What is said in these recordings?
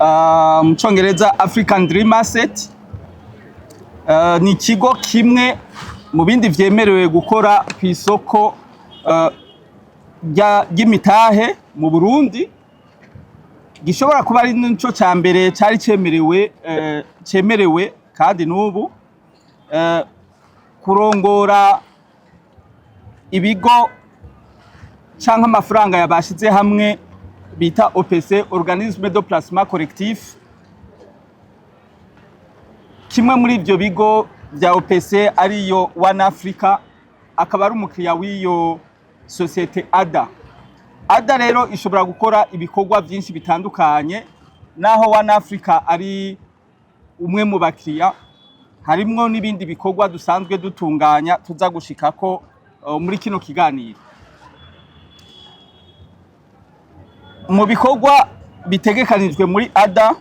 Mu Congereza African Dream Asset. Ni ikigo kimwe mu bindi vyemerewe gukora ku isoko ry'imitahe mu Burundi, gishobora kuba ari nico ca mbere cari cemerewe, cemerewe kandi n'ubu kurongora ibigo canke amafaranga yabashize hamwe bita OPC, organisme de placement collectif. Kimwe muri ivyo bigo vya OPC ariyo One Africa, akaba ari umukiriya w'iyo société ADA. ADA rero ishobora gukora ibikorwa vyinshi bitandukanye, naho One Africa ari umwe mu bakiriya, harimwo n'ibindi bikorwa dusanzwe dutunganya tuza gushikako muri kino kiganiro. Mu bikorwa bitegekanijwe muri ADA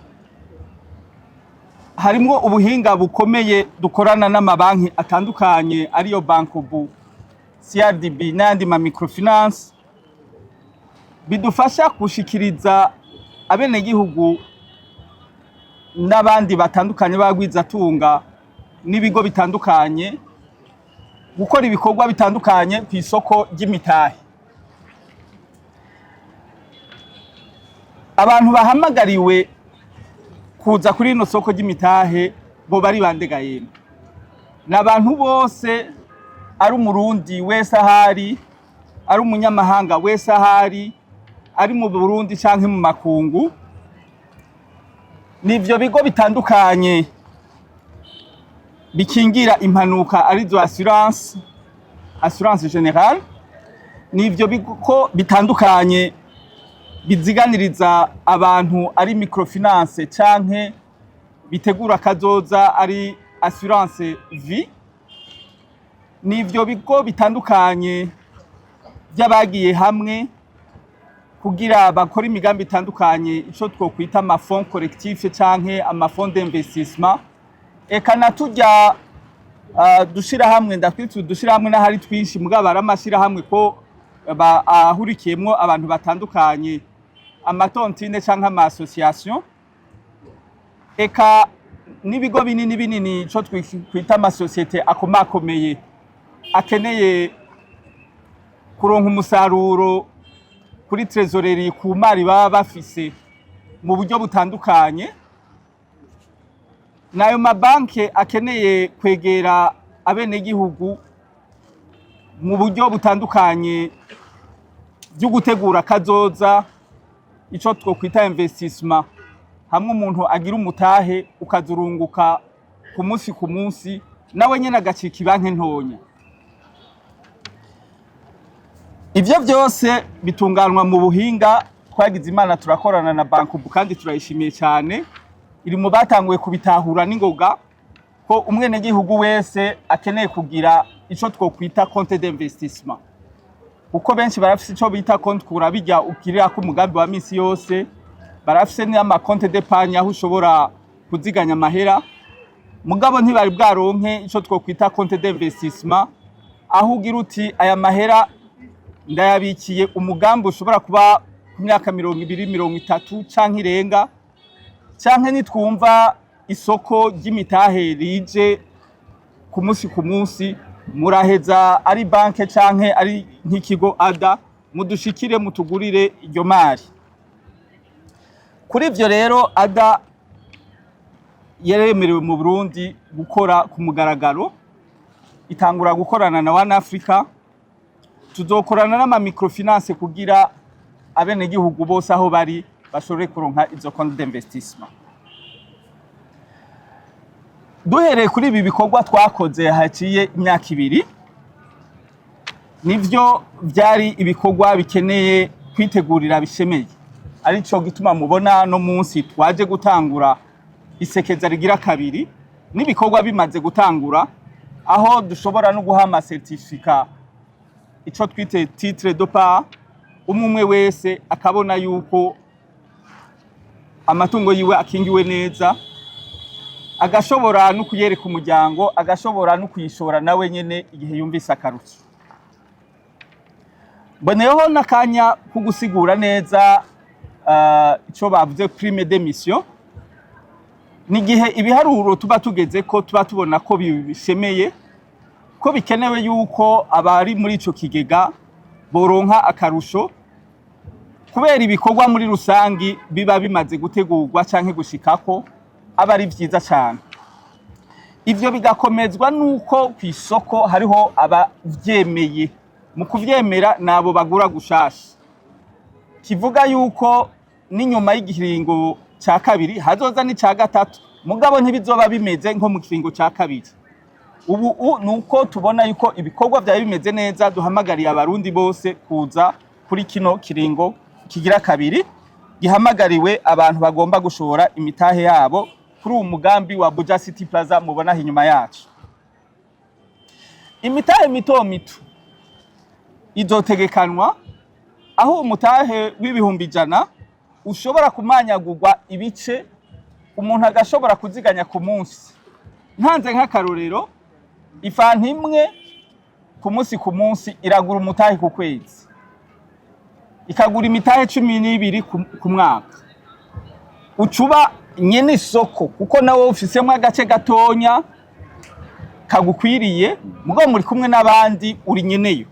harimwo ubuhinga bukomeye dukorana n'amabanki atandukanye, ariyo Bancobu, CRDB n'ayandi ma microfinance, bidufasha gushikiriza abenegihugu n'abandi batandukanye b'abagwizatunga n'ibigo bitandukanye gukora ibikorwa bitandukanye ku isoko ry'imitahe. Abantu bahamagariwe kuza kuri rino soko ry'imitahe bo bari bande yemwe? Ni abantu bose, ari Umurundi wese ahari, ari umunyamahanga wese ahari, ari mu Burundi canke mu makungu. Nivyo bigo bitandukanye bikingira impanuka, arizo assurance générale, nivyo bigo bitandukanye biziganiriza abantu, ari microfinance, canke bitegura kazoza, ari assurance vie, nivyo bigo bitandukanye by'abagiye hamwe kugira bakore imigambi itandukanye, ico twokwita ama fonds collectif canke ama fonds d'investissement, eka na turya dushira hamwe, ndakwita udushira hamwe n'ahari twinshi, mugabo ari amashirahamwe ko ahurikiyemwo abantu batandukanye, ama tontines canke ama association, eka n'ibigo binini binini, ico twita amasosiyete akomakomeye akeneye kuronka umusaruro kuri trésorerie, ku mari baba bafise mu buryo butandukanye, n'ayo mabanke akeneye kwegera abenegihugu mu buryo butandukanye byo gutegura kazoza, ico twokwita investissement, hamwe umuntu agira umutahe ukazurunguka ku munsi ku munsi, nawe nyene agacika ibanke ntonya. Ivyo vyose bitunganwa mu buhinga twagize Imana turakorana na Bancobu, kandi turayishimiye cyane, iri mu batanguye kubitahura n'ingoga ko umwenegihugu wese akeneye kugira ico twokwita compte d'investissement, kuko benshi barafise ico bita compte kura bijya ukirirako umugambi wa misi yose, barafise n'ama compte d'épargne aho ushobora kuziganya amahera, mugabo ntibari bwaronke ico twokwita compte d'investissement, aho ugira uti: "Aya mahera ndayabikiye umugambi ushobora kuba ku myaka 20, 30 canke irenga, canke nitwumva isoko ry'imitahe rije ku munsi ku munsi, muraheza ari banke canke ari nk'ikigo ADA mudushikire mutugurire iryo mari." Kuri ivyo rero, ADA yaremerewe mu Burundi gukora ku mugaragaro, itangura gukorana na One Africa. Tuzokorana n'ama microfinance kugira abenegihugu bose aho bari bashobore kuronka izo compte d'investissement. Duhereye kuri ibi bikorwa twakoze haciye imyaka 2, nivyo vyari ibikorwa bikeneye kwitegurira bishemeye, arico gituma mubona no munsi twaje gutangura isekeza rigira kabiri n'ibikorwa bimaze gutangura, aho dushobora no guha ama certificat, ico twite titre de part, umwe umwe wese akabona yuko amatungo yiwe akingiwe neza, agashobora no kuyereka umuryango, agashobora no kuyishora nawe nyene igihe yumvise akarusho. Mboneyeho n'akanya ko gusigura neza ico bavuze prime d'émission, ni igihe ibiharuro tuba tugeze ko tuba tubona ko bishemeye, ko bikenewe yuko abari muri ico kigega boronka akarusho kubera ibikorwa muri rusangi biba bimaze gutegurwa canke gushikako aba ari vyiza cane. Ivyo bigakomezwa nuko kw'isoko hariho abavyemeye. Mu kuvyemera nabo bagura gushasha, kivuga yuko n'inyuma y'igiringo ca kabiri hazoza n'ica gatatu, mugabo ntibizoba bimeze nko mu kiringo ca kabiri. Ubu nuko tubona yuko ibikorwa vyari bimeze neza, duhamagariye Abarundi bose kuza kuri kino kiringo kigira kabiri gihamagariwe abantu bagomba gushora imitahe yabo kuri uwu mugambi wa Buja City Plaza mubona inyuma yacu. Imitahe mito mito izotegekanwa aho umutahe w'100,000 ushobora kumanyagurwa ibice, umuntu agashobora kuziganya ku munsi. Ntanze nk'akarorero, ifanta imwe ku munsi ku munsi iragura umutahe ku kwezi, ikagura imitahe 12 ku mwaka. Ucuba nyene isoko kuko nawe ufisemwo agace gatonya kagukwiriye, mugabo muri kumwe n'abandi uri nyeneyo.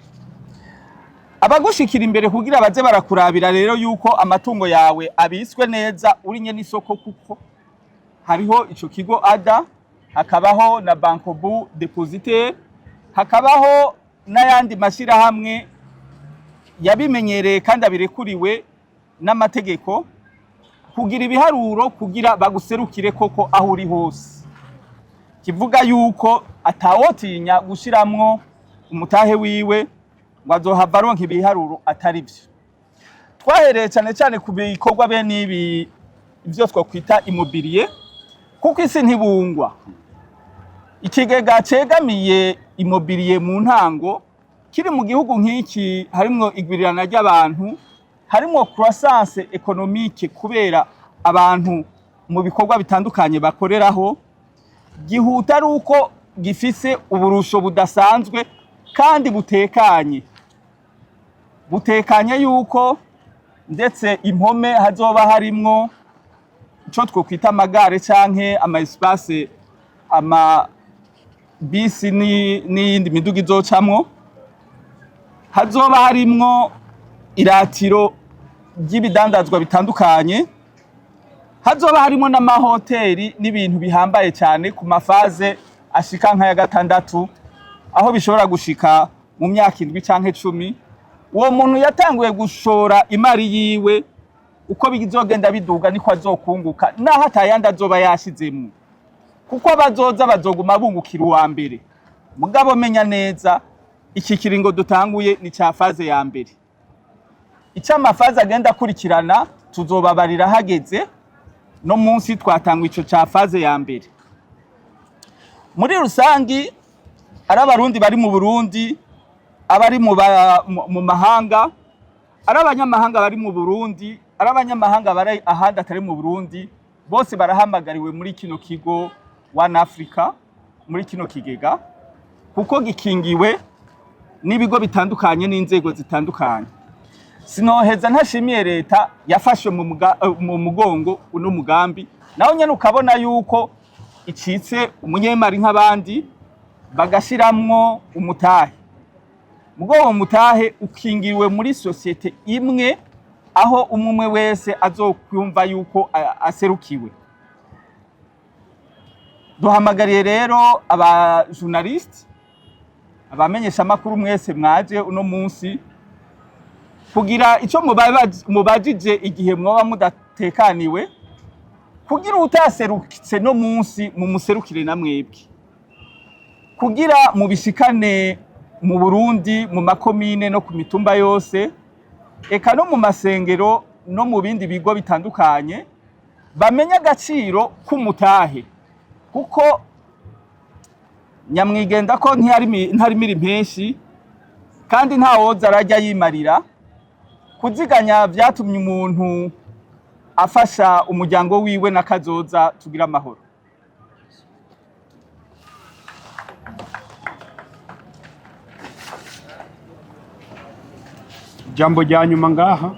Abagushikira imbere kugira baze barakurabira rero yuko amatungo yawe abitswe neza, uri nyene isoko, kuko hariho ico kigo ADA, hakabaho na Bancobu Depositaire, hakabaho n'ayandi mashirahamwe yabimenyereye kandi abirekuriwe n'amategeko kugira ibiharuro kugira baguserukire koko aho uri hose. Kivuga yuko atawotinya gushiramwo umutahe wiwe ngo azohava aronka ibiharuro atari vyo. Twahereye cane cane ku bikorwa bene ibi ivyo twakwita immobilier, kuko isi ntibungwa. Ikigega cegamiye immobilier mu ntango kiri mu gihugu nk'iki harimwo igwirirana ry'abantu, harimwo croissance économique kubera abantu mu bikorwa bitandukanye bakoreraho, gihuta ari uko gifise uburusho budasanzwe kandi butekanye, butekanye yuko ndetse impome hazoba harimwo ico twokwita amagare canke ama espace ama bisi n'iyindi miduga izocamwo, hazoba harimwo iratiro ry'ibidandazwa bitandukanye, hazoba harimo n'amahoteli n'ibintu bihambaye cyane ku ma phases ashika nk'aya gatandatu, aho bishobora gushika mu myaka 7 canke 10. Uwo muntu yatanguye gushora imari yiwe, uko bizogenda biduga niko azokunguka, naho atayandi azoba yashizemwo, kuko abazoza bazoguma bungukira uwa mbere. Mugabo menya neza, iki kiringo dutanguye ni ca phase ya mbere. Icyo ama phases agenda akurikirana tuzobabarira hageze. No munsi twatangwa ico ca phase ya mbere. Muri rusangi, ari Abarundi bari mu Burundi, abari mu mahanga, ari abanyamahanga bari mu Burundi, ari abanyamahanga bari ahandi atari mu Burundi, bose barahamagariwe muri kino kigo One Africa, muri kino kigega, kuko gikingiwe n'ibigo bitandukanye n'inzego zitandukanye. Sinoheza ntashimiye leta yafashe mu mugongo uno mugambi, naho nyene ukabona yuko icitse umunyemari nk'abandi, bagashiramwo umutahe. Mugo uwo mutahe ukingiriwe muri société imwe, aho umwe wese azokwumva yuko aserukiwe. Duhamagariye rero aba journaliste, abamenyesha makuru mwese mwaje uno munsi kugira ico mubajije igihe mwoba mudatekaniwe, kugira utaserutse no munsi mumuserukire na mwebwe, kugira mubishikane mu Burundi, mu makomine no ku mitumba yose, eka no mu masengero no mu bindi bigo bitandukanye, bamenye agaciro k'umutahe, kuko nyamwigenda ko ntiharimira impenshi kandi ntawoza arajya yimarira. Kuziganya vyatumye umuntu afasha umuryango wiwe na kazoza. Tugira amahoro. Ijambo rya nyuma ngaha.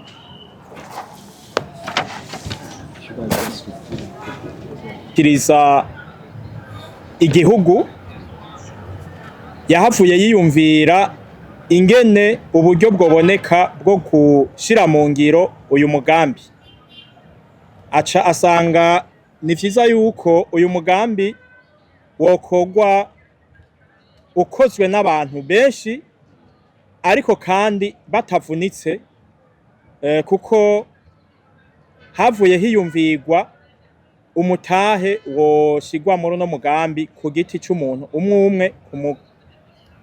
Gushikiriza igihugu yahavuye yiyumvira ingene uburyo bwoboneka bwo gushira mu ngiro uyu mugambi, aca asanga ni vyiza yuko uyu mugambi wokorwa ukozwe n'abantu benshi, ariko kandi batavunitse, kuko havuye hiyumvirwa umutahe woshigwa muri uno mugambi ku giti c'umuntu umwe umwe,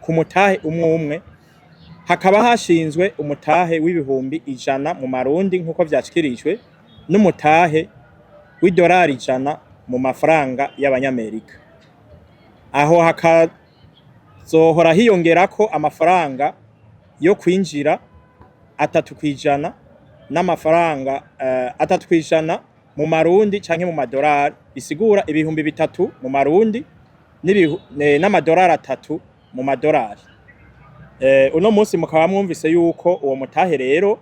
ku mutahe umwe umwe hakaba hashinzwe umutahe w'100,000 mu marundi, nk'uko vyashikirijwe, n'umutahe w'idolari 100 mu mafaranga y'abanyamerika. Aho hakazohora hiyongerako amafaranga yo kwinjira 3% n'amafaranga 3% mu marundi canke mu madolari, bisigura 3000 mu marundi n'amadolari 3 mu madolari. Uno munsi mukaba mwumvise yuko uwo mutahe rero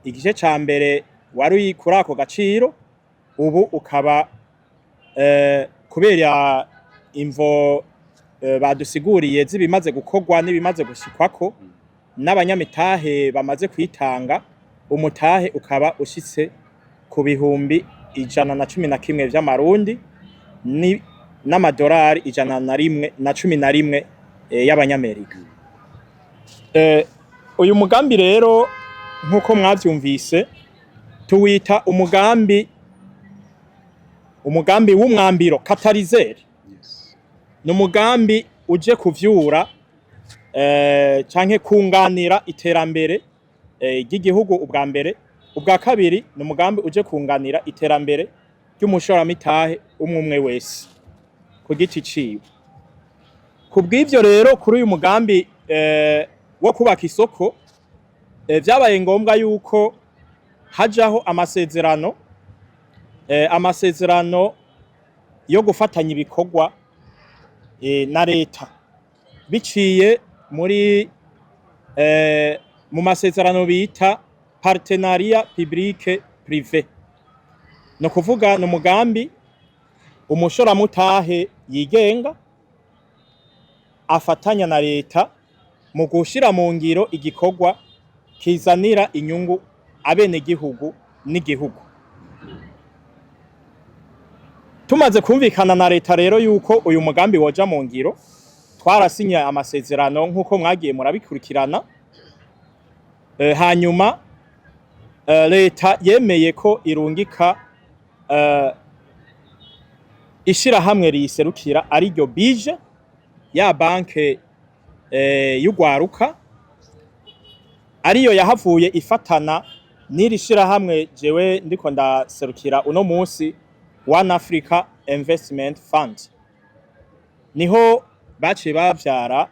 igice ca mbere wari kuri ako gaciro, ubu ukaba kubera imvo badusiguriye z'ibimaze gukorwa n'ibimaze gushikwako n'abanyamitahe bamaze kwitanga, umutahe ukaba ushitse ku 111,000 vy'amarundi n'amadolari 111 y'abanyamerika. Uyu mugambi rero, nk'uko mwavyumvise, tuwita umugambi w'umwambiro, catalyseur. Ni umugambi uje kuvyura canke kunganira iterambere ry'igihugu ubwa mbere. Ubwa kabiri, ni umugambi uje kunganira iterambere ry'umushoramitahe umwe umwe wese ku giti ciwe. Ku bw'ivyo rero, kuri uyu mugambi wo kubaka isoko, vyabaye ngombwa yuko hajaho amasezerano yo gufatanya ibikorwa na leta biciye muri mu masezerano bita partenariat public privé. No kuvuga ni umugambi umushoramutahe yigenga afatanya na leta mu gushira mu ngiro igikorwa kizanira inyungu abenegihugu n'igihugu. Tumaze kumvikana na leta rero yuko uyu mugambi woja mu ngiro, twarasinye amasezerano nk'uko mwagiye murabikurikirana. Hanyuma leta yemeye ko irungika ishirahamwe riyiserukira, ariryo BIJE, ya banke y'ugwaruka, ariyo yahavuye ifatana n'iri shirahamwe jewe ndiko ndaserukira uno munsi, One Africa Investment Fund. Niho baciye bavyara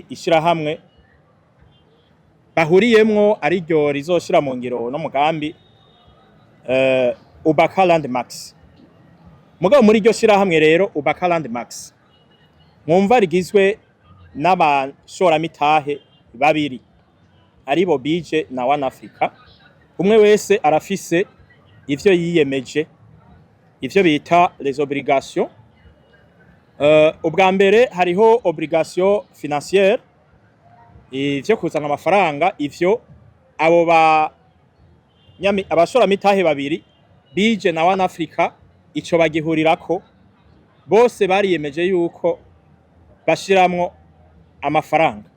ishirahamwe bahuriyemwo, ariryo rizoshira mu ngiro no mugambi Ubaka Landmax. Mugabo muri iryo shirahamwe rero, Ubaka Landmax, mwumva rigizwe n'abashoramitahe babiri, aribo BIJE na One Africa, umwe wese arafise ivyo yiyemeje, ivyo bita les obligations. Ubwa mbere hariho obligation financière, ivyo kuzana amafaranga. Ivyo abo ba abashoramitahe babiri, BIJE na One Africa, ico bagihurirako bose, bariyemeje yuko bashiramwo amafaranga.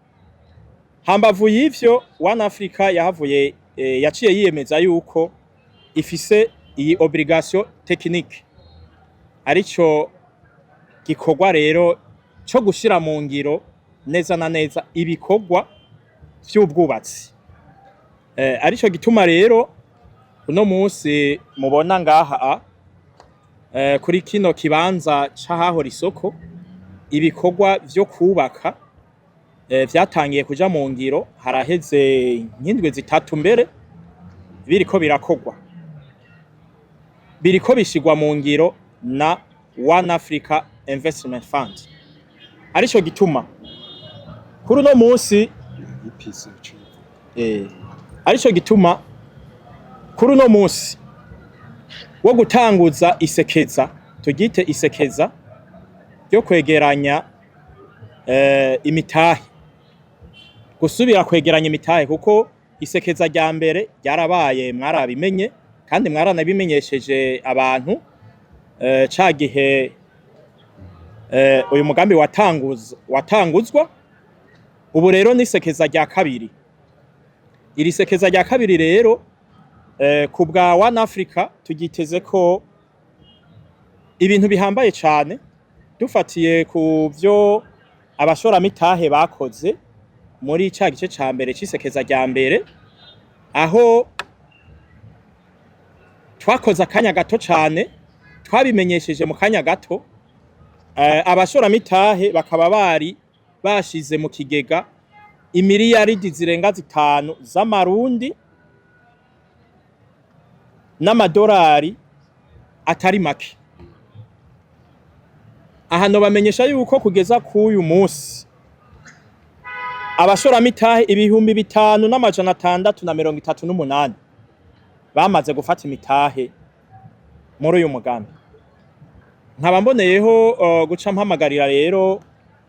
Hambavu y'ivyo, One Africa yahavuye yaciye yiyemeza yuko ifise iyi obligation technique, arico gikorwa rero co gushira mu ngiro neza na neza ibikorwa vy'ubwubatsi, arico gituma rero uno munsi mubona ngaha kuri kino kibanza c'ahahora isoko, ibikorwa vyo kubaka vyatangiye kuja mu ngiro haraheze nk'indwi 3 mbere biriko birakorwa, biriko bishirwa mu ngiro na One Africa Investment Fund. Arico gituma kuri uno munsi arico gituma kuri uno munsi wo gutanguza isekeza. Tugite isekeza ryo kwegeranya imitahe, gusubira kwegeranya imitahe, kuko isekeza rya mbere ryarabaye, mwarabimenye kandi mwaranabimenyesheje abantu ca gihe uyu mugambi watanguzwa. Ubu rero n'isekeza rya kabiri. Iri sekeza rya kabiri rero, ku bwa One Africa, tugiteze ko ibintu bihambaye cane, dufatiye ku vyo abashoramitahe bakoze muri ca gice ca mbere c'isekeza rya mbere, aho twakoze akanya gato cane, twabimenyesheje mu kanya gato, abashoramitahe bakaba bari bashize mu kigega imiliyaridi zirenga 5 z'amarundi n'amadolari atari make. Aha bamenyesha yuko kugeza k'uyu munsi abashoramitahe 5638 bamaze gufata imitahe muri uyu mugambi. Nkaba mboneyeho guca mpamagarira rero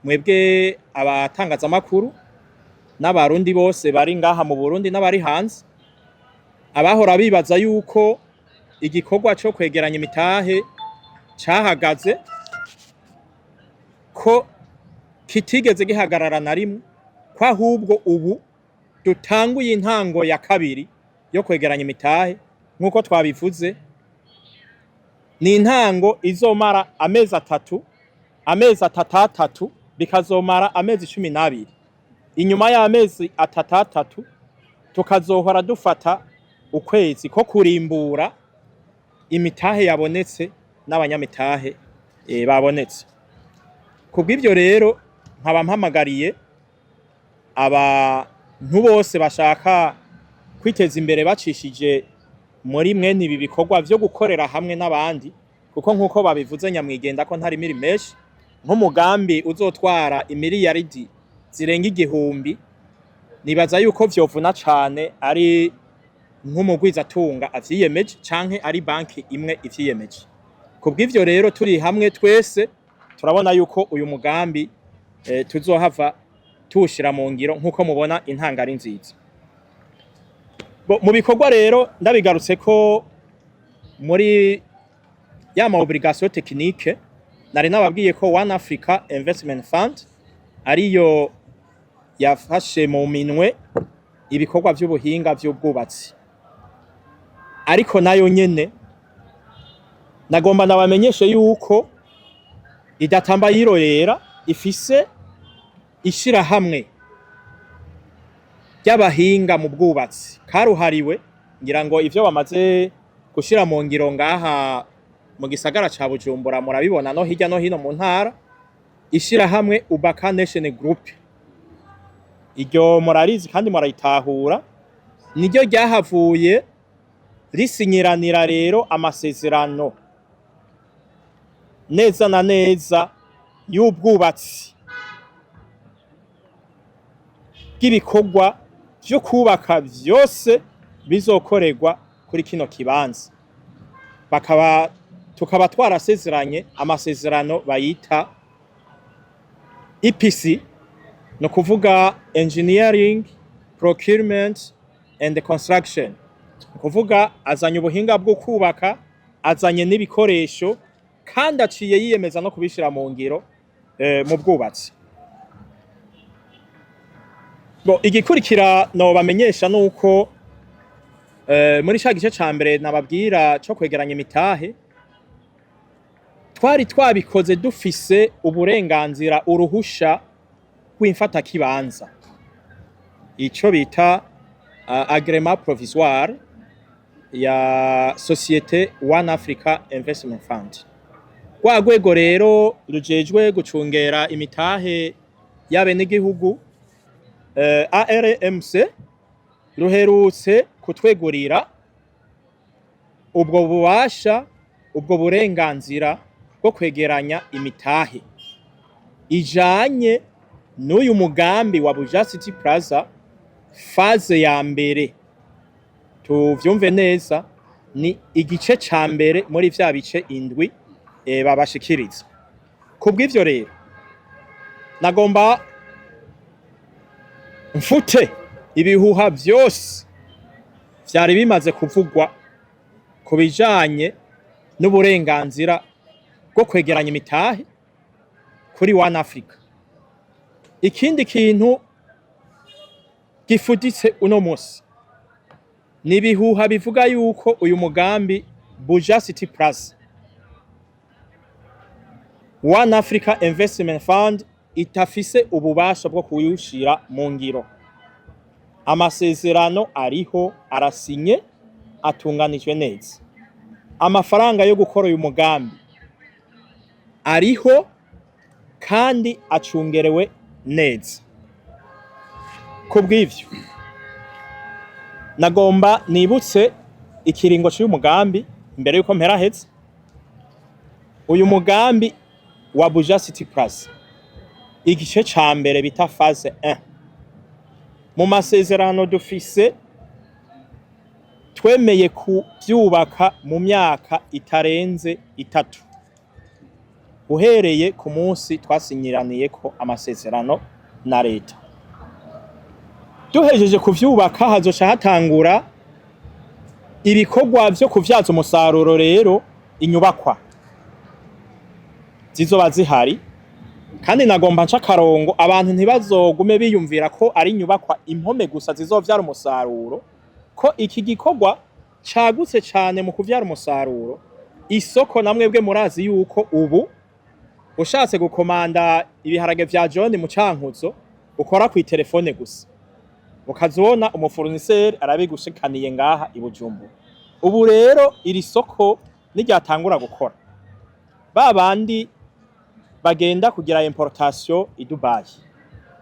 mwebwe abatangazamakuru n'Abarundi bose bari ngaha mu Burundi n'abari hanze, abahora bibaza yuko igikorwa co kwegeranya imitahe cahagaze, ko kitigeze gihagarara na rimwe, ko ahubwo ubu dutanguye intango ya kabiri yo kwegeranya imitahe. Nk'uko twabivuze, ni intango izomara amezi 3, amezi atatu atatu, bikazomara amezi 12. Inyuma y'amezi atatu atatu tukazohora dufata ukwezi ko kurimbura imitahe yabonetse n'abanyamitahe babonetse. Kubw'ivyo rero nkaba mpamagariye abantu bose bashaka kwiteza imbere bacishije muri mwene ibi bikorwa vyo gukorera hamwe n'abandi, kuko nk'uko babivuze, nyamwigenda ko ntari miri menshi, nk'umugambi uzotwara imiliyaridi zirenga 1000, nibaza yuko vyovuna cane ari nk'umugwizatunga avyiyemeje canke ari banki imwe ivyiyemeje. Kubw'ivyo rero turi hamwe twese turabona yuko uyu mugambi tuzohava tuwushira mu ngiro, nk'uko mubona intanga ari nziza. Mu bikorwa rero ndabigarutse ko muri ya ma obligation technique, nari nababwiye ko One Africa Investment Fund ariyo yafashe mu minwe ibikorwa vy'ubuhinga vy'ubwubatsi, ariko nayo nyene nagomba nabamenyeshe yuko idatamba yirorera, ifise ishirahamwe ry'abahinga mu bwubatsi karuhariwe. Ngira ngo ivyo bamaze gushira mu ngiro ngaha mu gisagara ca Bujumbura murabibona no hirya no hino mu ntara, ishirahamwe Ubaka Nation Group, iryo murarizi kandi murayitahura, niryo ryahavuye risinyiranira rero amasezerano neza na neza y'ubwubatsi bw'ibikorwa vyo kubaka vyose bizokorerwa kuri kino kibanza. Tukaba twarasezeranye amasezerano bayita EPC, no kuvuga Engineering, Procurement and Construction, kuvuga azanye ubuhinga bwo kubaka, azanye n'ibikoresho, kandi aciye yiyemeza no kubishira mu ngiro mu bwubatsi. Bo igikurikira no bamenyesha nuko muri ca gice ca mbere nababwira co kwegeranya imitahe, twari twabikoze dufise uburenganzira, uruhusha rw'imfatakibanza, ico bita agrément provisoire ya société One Africa Investment Fund. Rwa rwego rero rujejwe gucungera imitahe y'abenegihugu, ARMC, ruherutse kutwegurira ubwo bubasha, ubwo burenganzira bwo kwegeranya imitahe ijanye n'uyu mugambi wa Buja City Plaza phase ya mbere. Tuvyumve neza, ni igice ca mbere muri vya bice indwi. Babashikiriza. Kubw'ivyo rero, nagomba mfute ibihuha vyose vyari bimaze kuvugwa ku bijanye n'uburenganzira bwo kwegeranya imitahe kuri One Africa. Ikindi kintu gifuditse uno musi ni ibihuha bivuga yuko uyu mugambi Buja City Plus One Africa Investment Fund itafise ububasha bwo kuwushira mu ngiro. Amasezerano ariho, arasinye, atunganijwe neza. Amafaranga yo gukora uyu mugambi ariho kandi acungerewe neza. Kubw'ivyo, nagomba nibutse ikiringo c'uyu mugambi imbere yuko mperaheza. Uyu mugambi wa Buja City Plus, igice ca mbere bita phase 1, mu masezerano dufise twemeye kuvyubaka mu myaka itarenze 3 uhereye ku munsi twasinyiraniyeko amasezerano na leta. Duhejeje kuvyubaka, hazoca hatangura ibikorwa vyo kuvyaza umusaruro. Rero inyubakwa zizoba zihari, kandi nagomba nca akarongo, abantu ntibazogume biyumvira ko ari inyubakwa, impome gusa zizovyara umusaruro, ko iki gikorwa cagutse cane mu kuvyara umusaruro. Isoko, namwebwe murazi yuko ubu ushatse gukomanda ibiharage vya John mu Cankuzo, ukora ku telefone gusa, ukazibona umu fournisseur arabigushikaniye ngaha i Bujumbura. Ubu rero iri soko niryatangura gukora, ba bandi bagenda kugira importation i Dubai,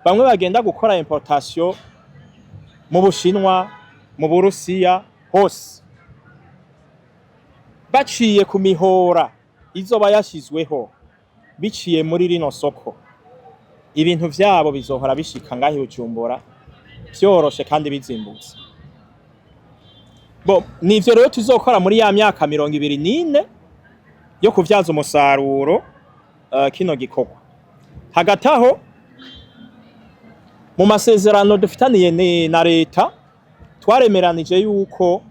bamwe bagenda gukora importation mu Bushinwa, mu Burusiya, hose baciye ku mihora izoba yashizweho, biciye muri rino soko, ibintu vyabo bizohora bishika ngaho i Bujumbura vyoroshe kandi bizimbutse. Bo nivyo rero tuzokora muri ya myaka 24 yo kuvyaza umusaruro kino gikorwa. Hagati aho, mu masezerano dufitaniye na leta, twaremeranije yuko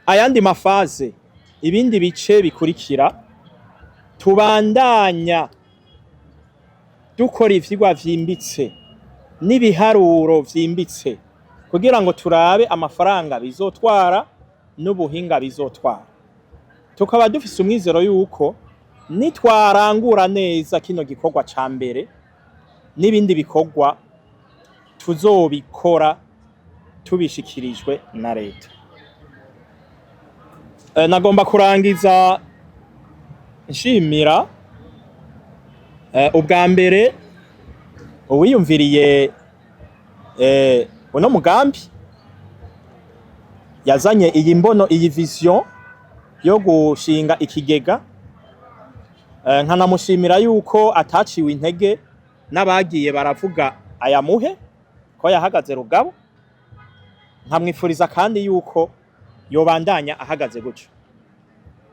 ayandi ma phases, ibindi bice bikurikira, tubandanya dukora ivyigwa vyimbitse n'ibiharuro vyimbitse kugira ngo turabe amafaranga bizotwara n'ubuhinga bizotwara. Tukaba dufise umwizero yuko nitwarangura neza kino gikorwa ca mbere, n'ibindi bikorwa tuzobikora tubishikirijwe na leta. Nagomba kurangiza nshimira ubwa mbere uwiyumviriye uno mugambi, yazanye iyi mbono, iyi vision yo gushinga ikigega. Nkanamushimira yuko ataciwe intege n'abagiye baravuga ayamuhe, ko yahagaze rugabo. Nkamwifuriza kandi yuko yobandanya ahagaze gutyo.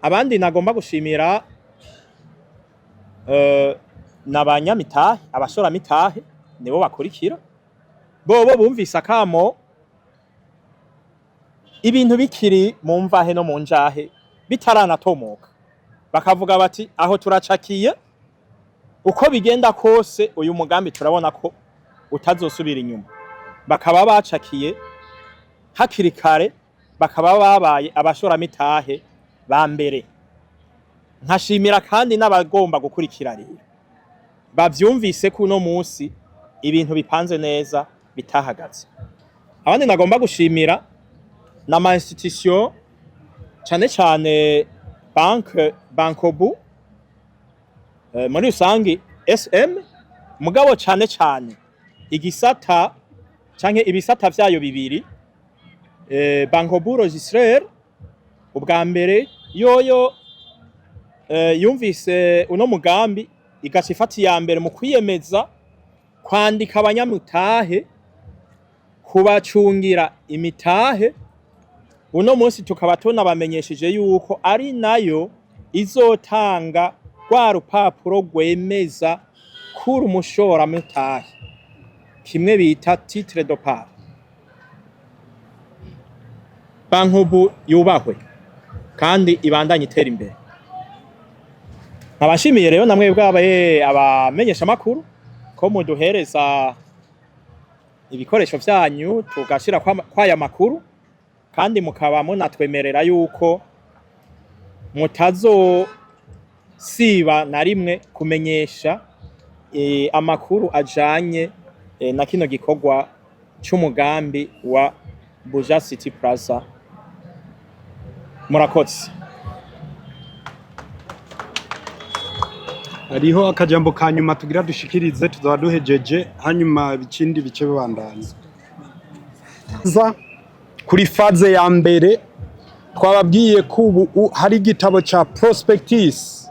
Abandi nagomba gushimira n'abanyamitahe, abashoramitahe, nibo bakurikira. Bobo bumvise akamo ibintu bikiri mu mvahe no mu njahe, bitaranatomoka, bakavuga bati: "Aho turacakiye, uko bigenda kose uyu mugambi turabona ko utazosubira inyuma." Bakaba bacakiye hakiri kare, bakaba babaye abashoramitahe ba mbere. Nkashimira kandi n'abagomba gukurikira rero, bavyumvise ko uno munsi ibintu bipanze neza, bitahagaze. Abandi nagomba gushimira n'ama institution, cane cane banque Bancobu, muri rusangi SM, mugabo cane cane igisata canke ibisata vyayo bibiri, Bancobu Registraire. Ubwa mbere yoyo yumvise uno mugambi, igaca ifata iya mbere mu kwiyemeza kwandika abanyamutahe, kubacungira imitahe. Uno munsi tukaba tunabamenyesheje yuko ari nayo Izotanga rwa rupapuro rwemeza kuri umushoramutahe, kimwe bita titre de part. Bancobu yubahwe kandi ibandanye itera imbere. Nkabashimiye rero namwe bwabaye abamenyesha makuru ko muduhereza ibikoresho vyanyu tugashira kwaya makuru, kandi mukaba munatwemerera yuko mutazosiba na rimwe kumenyesha amakuru ajanye na kino gikorwa c'umugambi wa Buja City Plaza. Murakoze. Hariho akajambo ka nyuma tugira dushikirize, tuzaba duhejeje, hanyuma ikindi bice bibandanya. Za kuri phase ya mbere twababwiye ko ubu hari igitabo ca prospectus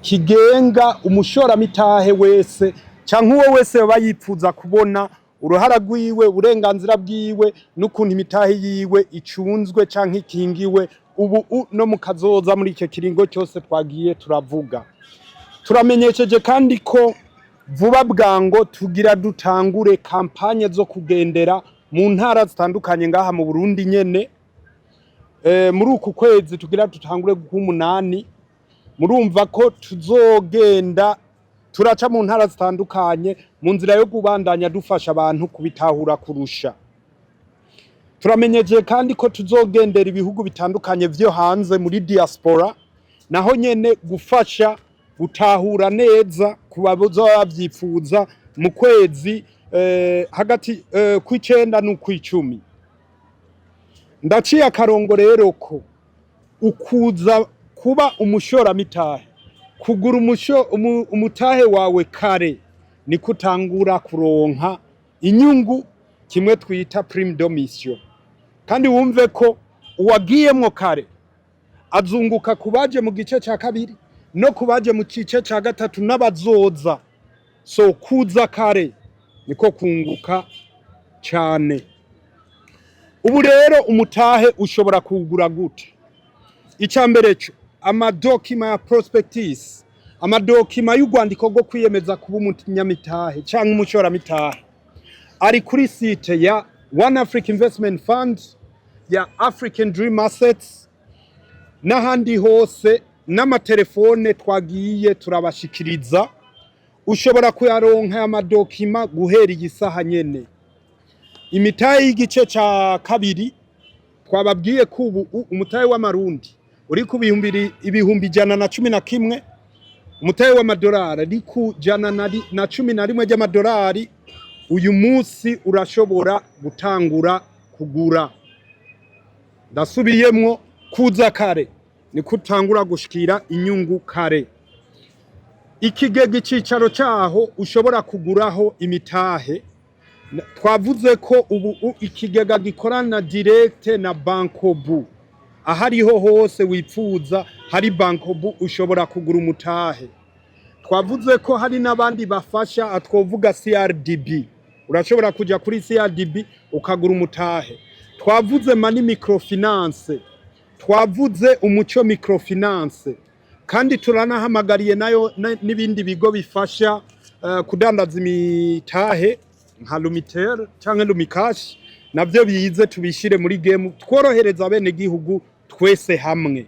kigenga umushoramitahe wese canke uwo wese yoba yipfuza kubona uruhara rwiwe, uburenganzira bwiwe n'ukuntu imitahe yiwe icunzwe canke ikingiwe ubu no mu kazoza muri icyo kiringo cyose twagiye turavuga. Turamenyesheje kandi ko vuba bwango tugira dutangure campagne zo kugendera mu ntara zitandukanye ngaha mu Burundi nyene. Muri uku kwezi tugira dutangure k'umunani, murumva ko tuzogenda turaca mu ntara zitandukanye mu nzira yo kubandanya dufasha abantu kubitahura kurusha. Turamenyeje kandi ko tuzogendera ibihugu bitandukanye vyo hanze muri diaspora, naho nyene gufasha gutahura neza ku bazoba bavyipfuza mu kwezi hagati kw'icenda n'ukw'icumi. Ndaciye akarongo rero ko ukuza kuba umushoramitahe, kugura umutahe wawe kare, niko utangura kuronka inyungu, kimwe twita prime d'émission. Kandi wumve ko uwagiyemwo kare azunguka ku baje mu gice ca kabiri no ku baje mu gice ca gatatu n'abazoza. So kuza kare niko kunguka cane. Ubu rero umutahe ushobora kuwugura gute? Icya mbere cyo, amadocuments ya prospectus, amadocuments y'urwandiko rwo kwiyemeza kuba umunyamitahe cyangwa umushoramitahe, ari kuri site ya One Africa Investment Fund, ya African Dream Assets n'ahandi hose, n'amatelefone twagiye turabashikiriza. Ushobora kuyaronka aya madocuments guhera iyi saha nyene. Imitahe y'igice ca kabiri, twababwiye ko ubu umutahe w'amarundi uri ku 111,000, umutahe w'amadolari ari ku 111 ry'amadolari. Uyu munsi urashobora gutangura kugura. Ndasubiyemwo, kuza kare niko utangura gushikira inyungu kare. Ikigega, icicaro cyaho ushobora kuguraho imitahe, twavuze ko ubu ikigega gikorana direct na Bancobu. Ahariho hose wipfuza hari Bancobu ushobora kugura umutahe. Twavuze ko hari n'abandi bafasha, twovuga CRDB, urashobora kuja kuri CRDB ukagura umutahe. Twavuze Money Microfinance, twavuze Umuco Microfinance, kandi turanahamagariye nayo n'ibindi bigo bifasha kudandaza imitahe nka Lumitel canke Lumicash, navyo bize tubishire muri game, tworohereza abene gihugu twese hamwe.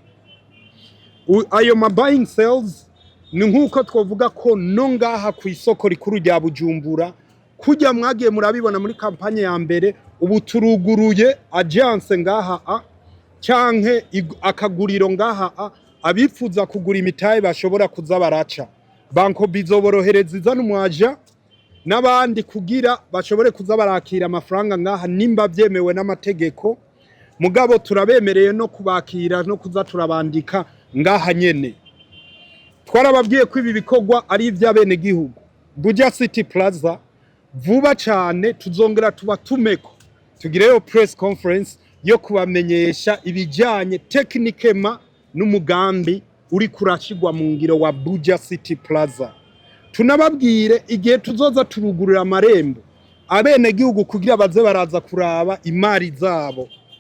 Ayo ma buying sales ni nk'uko twavuga ko no ngaha ku isoko rikuru rya Bujumbura, kujya mwagiye murabibona muri campagne ya mbere, ubu turuguruye agence ngaha a canke akaguriro ngaha a abifuza kugura imitahe bashobora kuza baraca. Bancobu izoborohereza, izana umwaja n'abandi kugira bashobore kuza barakira amafaranga ngaha nimba byemewe n'amategeko. Mugabo turabemereye no kubakira no kuza turabandika ngaha nyene. Twarababwiye ko ibi bikorwa ari iby'abenegihugu. Buja City Plaza vuba cane tuzongera tubatumeko, tugireyo press conference yo kubamenyesha ibijyanye techniquement n'umugambi uri kurashigwa mu ngiro wa Buja City Plaza. Tunababwire igihe tuzoza turugurura amarembo abenegihugu kugira baze baraza kuraba imari zabo.